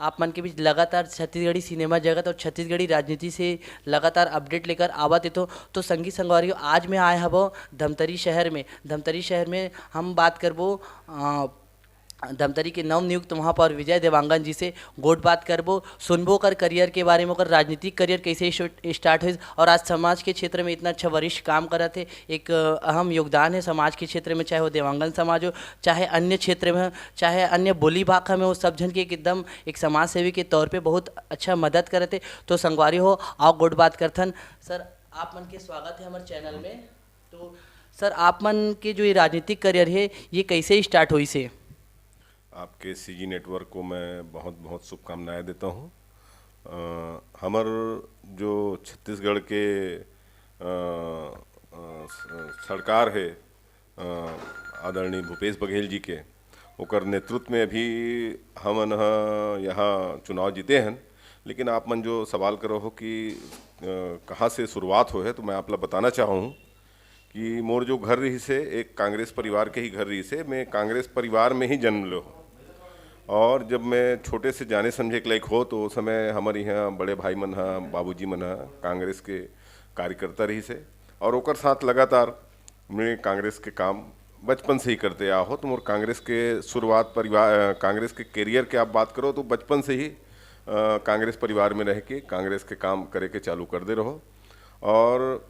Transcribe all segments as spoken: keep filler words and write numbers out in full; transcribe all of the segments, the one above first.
आप मन के बीच लगातार छत्तीसगढ़ी सिनेमा जगत और छत्तीसगढ़ी राजनीति से लगातार अपडेट लेकर आवत हे। तो, तो संगी संगवारी हो, आज मैं आए हवो धमतरी शहर में। धमतरी शहर में हम बात करबो, अ, धमतरी के नवनियुक्त महापौर विजय देवांगन जी से गोठ बात करबो, सुनबो ओकर करियर के बारे में, ओकर राजनीतिक करियर कैसे स्टार्ट होइस और आज समाज के क्षेत्र में इतना अच्छा वरिष्ठ काम करत हे, एक, अ, अहम योगदान है समाज के क्षेत्र में, चाहे वो देवांगन समाज हो, चाहे अन्य क्षेत्र में हो, चाहे अन्य बोली भाखा में हो, सब झन के एक एकदम एक समाज सेवी के तौर पे बहुत अच्छा मदद करत हे। तो संगवारी हो, आओ गोठ बात करथन। सर, आप मन के स्वागत है हमारे चैनल में। तो सर, आप मन के जो ये राजनीतिक करियर है, ये कैसे स्टार्ट होइस हे? आपके सीजी नेटवर्क को मैं बहुत बहुत शुभकामनाएं देता हूँ। अ, हमर जो छत्तीसगढ़ के, अ, अ, स-, सरकार है, अ, आदरणीय भूपेश बघेल जी के, ओकर नेतृत्व में अभी हमन ह यहाँ चुनाव जीते हन। लेकिन आप मन जो सवाल करो हो कि, अ, कहाँ से शुरुआत हो है, तो मैं आप ला बताना चाहूँ कि मोर जो घर रहिस हे, एक कांग्रेस परिवार के ही घर रहिस हे। मैं कांग्रेस परिवार में ही जन्म ले हो। और जब मैं छोटे से जाने समझे के लायक हो, तो उस समय हमर यहाँ बड़े भाई मन ह, बाबूजी मन ह कांग्रेस के कार्यकर्ता रहिस हे। और ओकर साथ लगातार मैं कांग्रेस के काम बचपन से ही करते आ हो। तो मोर कांग्रेस के शुरुआत परिवार, अ, कांग्रेस के करियर के आप बात करो, तो बचपन से ही, अ, कांग्रेस परिवार में रह के कांग्रेस के काम करे के चालू कर दे रहो। और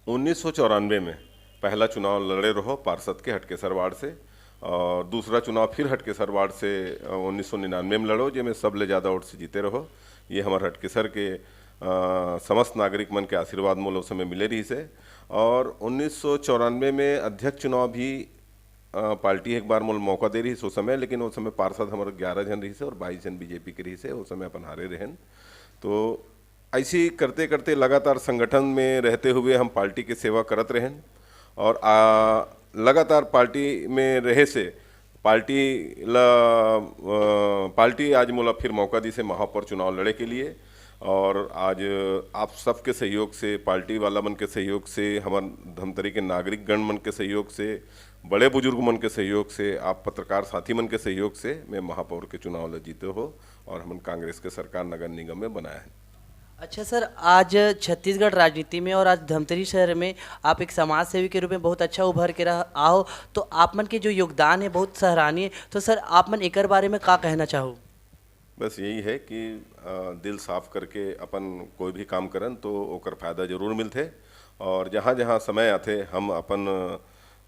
उन्नीस सौ चौरानवे में पहला चुनाव लड़े रहो पार्षद के हटकेसर वार्ड से, और दूसरा चुनाव फिर हटकेसर वार्ड से, अ, उन्नीस सौ निन्यानवे में लड़ो, जेमे सब ले ज़्यादा वोट से जीते रहो। ये हमर हटकेसर के, अ, समस्त नागरिक मन के आशीर्वाद मोला उस समय मिले रहिस हे। और उन्नीस सौ चौरानवे में अध्यक्ष चुनाव भी, अ, पार्टी एक बार मोला मौका दे रहिस उस समय, लेकिन उस समय पार्षद हमर ग्यारह झन रहिस हे और बाईस झन बीजेपी के रहिस हे, उस समय अपन हारे रहेन। तो ऐसे ही करते करते लगातार संगठन में रहते हुए हम पार्टी के सेवा करत रहेन और, आ, लगातार पार्टी में रहे से पार्टी ला, अ, पार्टी आज मोला फिर मौका दिस हे महापौर चुनाव लड़े के लिए। और आज आप सबके सहयोग से, पार्टी वाला मन के सहयोग से, हमर धमतरी के नागरिक गण मन के सहयोग से, बड़े बुजुर्ग मन के सहयोग से, आप पत्रकार साथी मन के सहयोग से मैं महापौर के चुनाव ला जीते हो और हमन कांग्रेस के सरकार नगर निगम में बनाए हैं। अच्छा सर, आज छत्तीसगढ़ राजनीति में और आज धमतरी शहर में आप एक समाज सेवी के रूप में बहुत अच्छा उभर के रह-, आओ, तो आप मन के जो योगदान है बहुत सराहनीय। तो सर, आप मन एकर बारे में का कहना चाहो? बस यही है कि, अ, दिल साफ करके अपन कोई भी काम करन तो ओकर फायदा जरूर मिलथे। और जहाँ-जहाँ समय आथे हम अपन,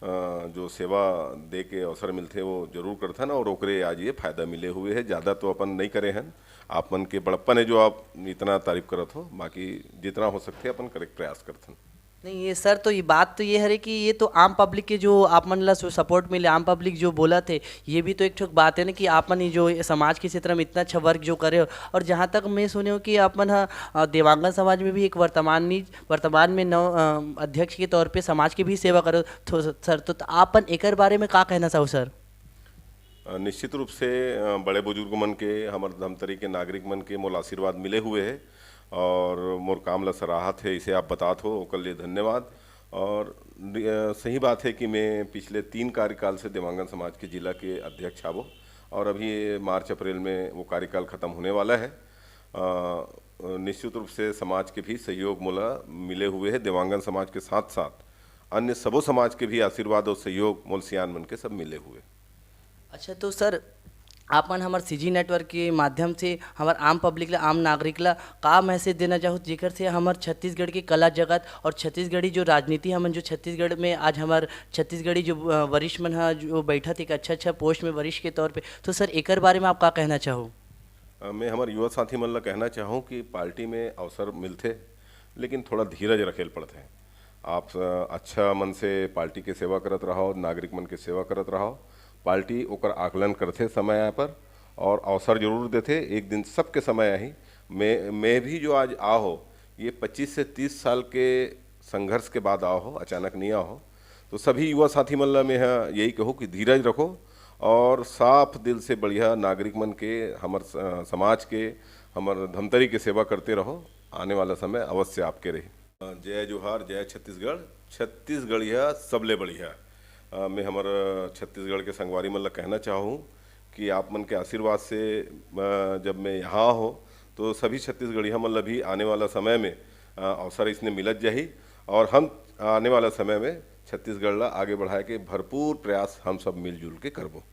अ, जो सेवा दे के अवसर मिलथे वो जरूर करथन और ओकरे आज ये फायदा मिले हुए है। ज़्यादा तो अपन नहीं करे हन, आप मन के बड़प्पन है जो आप इतना तारीफ करत हो, बाकी जितना हो सकथे अपन करे के प्रयास करथन। नहीं, ये सर, तो ये बात तो ये हरे कि ये तो आम पब्लिक के जो आप मन ला सु-, सपोर्ट मिले, आम पब्लिक जो बोलत हे, ये भी तो एक ठो बात है ना कि आप मन ये जो ये समाज के क्षेत्र में इतना अच्छा वर्क जो करे हो। और जहाँ तक मैं सुने हो कि आप मन ह, अ, देवांगन समाज में भी एक वर्तमान नी-, वर्तमान में नव, अ, अध्यक्ष के तौर पे समाज के भी सेवा करो। तो सर, तो, तो आप मन एकर बारे में का कहना चाहो सर? अ, निश्चित रूप से, अ, बड़े बुजुर्ग मन के, हमर धमतरी के नागरिक मन के मोला आशीर्वाद मिले हुए है और मोर काम ला सराहत है, इसे आप बतात हो, ओकर लिए धन्यवाद। और नि-, अ, सही बात है कि मैं पिछले तीन कार्यकाल से देवांगन समाज के जिला के अध्यक्ष हावो और अभी ये मार्च अप्रैल में वो कार्यकाल खत्म होने वाला है। अ, निश्चित रूप से समाज के भी सहयोग मोला मिले हुए है। देवांगन समाज के साथ-साथ अन्य सबो समाज के भी आशीर्वाद और सहयोग मोल सियान मन के सब मिले हुए। अच्छा, तो सर, आप मन हमर सीजी नेटवर्क के माध्यम से हमर आम पब्लिक ला, आम नागरिक ला का मैसेज देना चाहो, जेकर से हमर छत्तीसगढ़ के कला जगत और छत्तीसगढ़ी जो राजनीति, हमन जो छत्तीसगढ़ में आज हमर छत्तीसगढ़ी जो, अ, वरिष्ठ मन ह जो बैठत एक अच्छा-अच्छा पोस्ट में वरिष्ठ के तौर पे, तो सर, एकर बारे में आप का कहना चाहो? अ, मैं हमर युवा साथी मन ला कहना चाहूँ कि पार्टी में अवसर मिलथे, लेकिन थोड़ा धीरज रखे ल पड़थे। आप, अ, अच्छा मन से पार्टी के सेवा करत रहो, नागरिक मन के सेवा करत रहो। पार्टी ओकर आकलन करथे समय आय पर और अवसर जरूर देथे। एक दिन सबके समय आही। मैं, मैं भी जो आज आ हो, ये पच्चीस से तीस साल के संघर्ष के बाद आ हो, अचानक नहीं आ हो। तो सभी युवा साथी मन ला मैं ह यही कहूँ कि धीरज रखो और साफ दिल से बढ़िया नागरिक मन के, हमर स-, समाज के, हमर धमतरी के सेवा करते रहो। आने वाला समय अवश्य आपके रही। जय जोहार, जय छत्तीसगढ़। छत्तीसगढ़िया सबले बढ़िया। अ, मैं हमर छत्तीसगढ़ के संगवारी मन ला कहना चाहूँ कि आप मन के आशीर्वाद से, अ, जब मैं यहाँ हो, तो सभी छत्तीसगढ़िया मन ल भी आने वाला समय में, अ, अवसर इसने मिलत जाही और हम आने वाला समय में छत्तीसगढ़ ला आगे बढ़ाए के भरपूर प्रयास हम सब मिलजुल के करबो।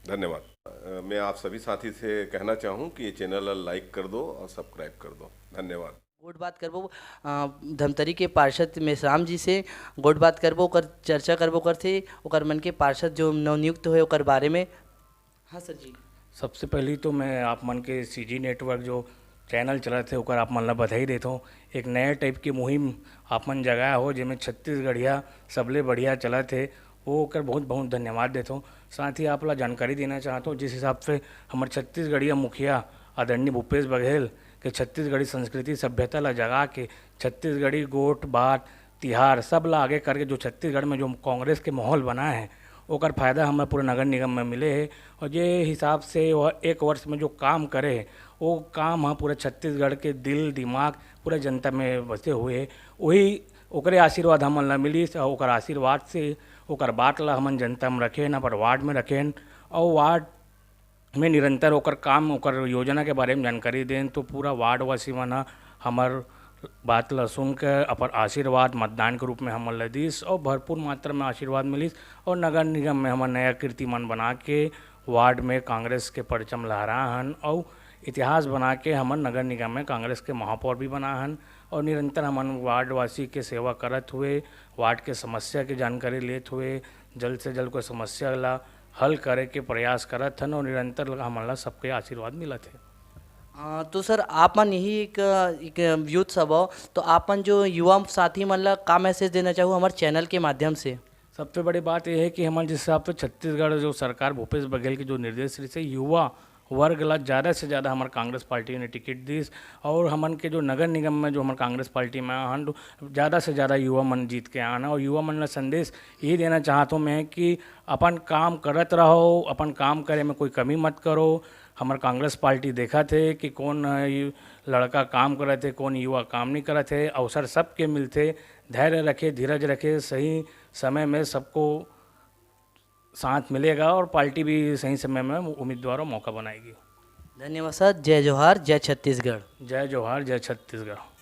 धन्यवाद। अ, मैं आप सभी साथी से कहना चाहूँ कि ये चैनल ला लाइक कर दो और सब्सक्राइब कर दो। धन्यवाद। गोठ बात करबो, अ, धमतरी के पार्षद मेश्राम जी से गोठ बात करबो, ओकर चर्चा करबो करथे, ओकर मन के पार्षद जो नवनियुक्त होए ओकर बारे में। हाँ सर जी। सबसे पहली तो मैं आप मन के सीजी नेटवर्क जो चैनल चलत हे, ओकर आप मन ला बधाई देत हूँ। एक नया टाइप की मुहिम आप मन जगाए हो, जेमे छत्तीसगढ़िया सबले बढ़िया चलत हे, वो ओकर बहुत बहुत धन्यवाद देत हूँ। साथ ही आप ला जानकारी देना चाहत हूँ, जिस हिसाब से हमर छत्तीसगढ़िया मुखिया आदरणीय भूपेश बघेल के छत्तीसगढ़ी संस्कृति सभ्यता ला जगा के छत्तीसगढ़ी गोठ बात तिहार सब ला आगे करके जो छत्तीसगढ़ में जो कांग्रेस के माहौल बना है, ओकर फायदा हमर पूरे नगर निगम में मिले है। और जे हिसाब से वह एक वर्ष में जो काम करे है, वो काम ह पूरे छत्तीसगढ़ के दिल दिमाग पूरे जनता में बसे हुए है। वही ओकरे आशीर्वाद हमन ला मिलिस और ओकर आशीर्वाद से ओकर बात ला हमन जनता में रखेन, अपन वार्ड में रखेन और वार्ड में निरंतर ओकर काम, ओकर योजना के बारे में जानकारी देन, तो पूरा वार्ड वासी मन ह हमर बात ला सुन के अपन आशीर्वाद मतदान के रूप में हमन ला दिस और भरपूर मात्रा में आशीर्वाद मिलिस और नगर निगम में हमन नया कीर्तिमान बना के वार्ड में कांग्रेस के परचम लहरा हन और इतिहास बना के हमन नगर निगम में कांग्रेस के महापौर भी बना हन और निरंतर हमन वार्ड वासी के सेवा करत हुए वार्ड के समस्या के जानकारी लेत हुए जल्द से जल्द कोई समस्या ला हल करे के प्रयास करत हन और निरंतर हमन ला सबके आशीर्वाद मिलत हे। अ, तो सर, आप मन यही एक, एक यूथ सब हो, तो आप मन जो युवा साथी मन ला का मैसेज देना चाहू हमर चैनल के माध्यम से? सबसे बड़ी बात यह है कि हमन जिस हिसाब से छत्तीसगढ़ जो सरकार भूपेश बघेल के जो निर्देश रहिस हे, युवा वर्ग ला ज़्यादा से ज़्यादा हमर कांग्रेस पार्टी ने टिकट दिस और हमन के जो नगर निगम में जो हमर कांग्रेस पार्टी में आन, ज़्यादा से ज़्यादा युवा मन जीत के आन और युवा मन ला संदेश ये देना चाहत हूँ मैं कि अपन काम करत रहो, अपन काम करे में कोई कमी मत करो। हमर कांग्रेस पार्टी देखत हे कि कौन, अ, ये लड़का काम करत हे, कौन युवा काम नहीं करत हे। अवसर सबके मिलथे, धैर्य रखे, धीरज रखे, सही समय में सबको साथ मिलेगा और पार्टी भी सही समय में उम्मीदवारों मौका बनाएगी। धन्यवाद सर। जय जोहार, जय छत्तीसगढ़। जय जोहार, जय छत्तीसगढ़।